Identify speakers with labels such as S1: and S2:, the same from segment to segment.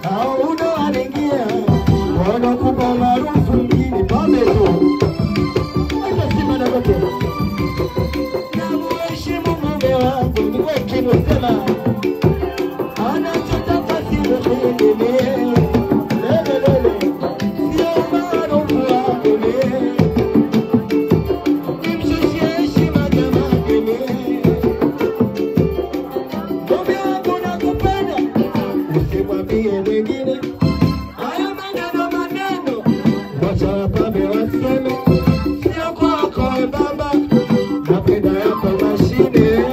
S1: Hao unawaringia wanakupa maarufu mjini pambe tu. Hata Simba Dangote. Namuheshimu mume wangu ni kimsema anachotaka si mimi. Lele lele sio maarufu wangu mimi. Nimshushie heshima jamani mimi. Mume wangu nakupenda, usimwambie mwingine. Haya maneno maneno, wacha wapambe waseme. Sio kwako we baba, napenda yako mashine.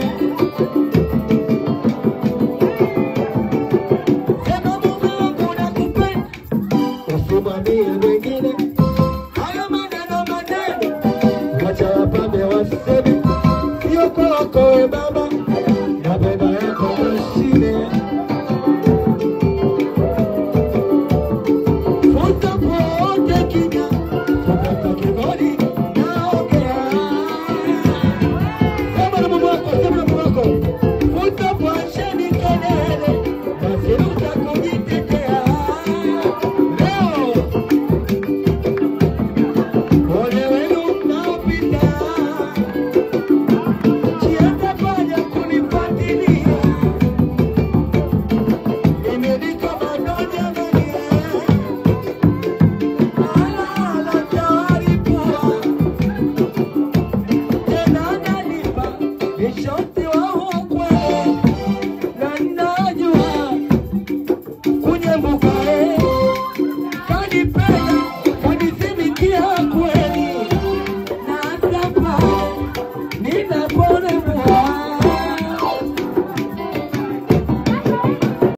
S1: Sema mume wangu nakupenda, usimwambie mwingine.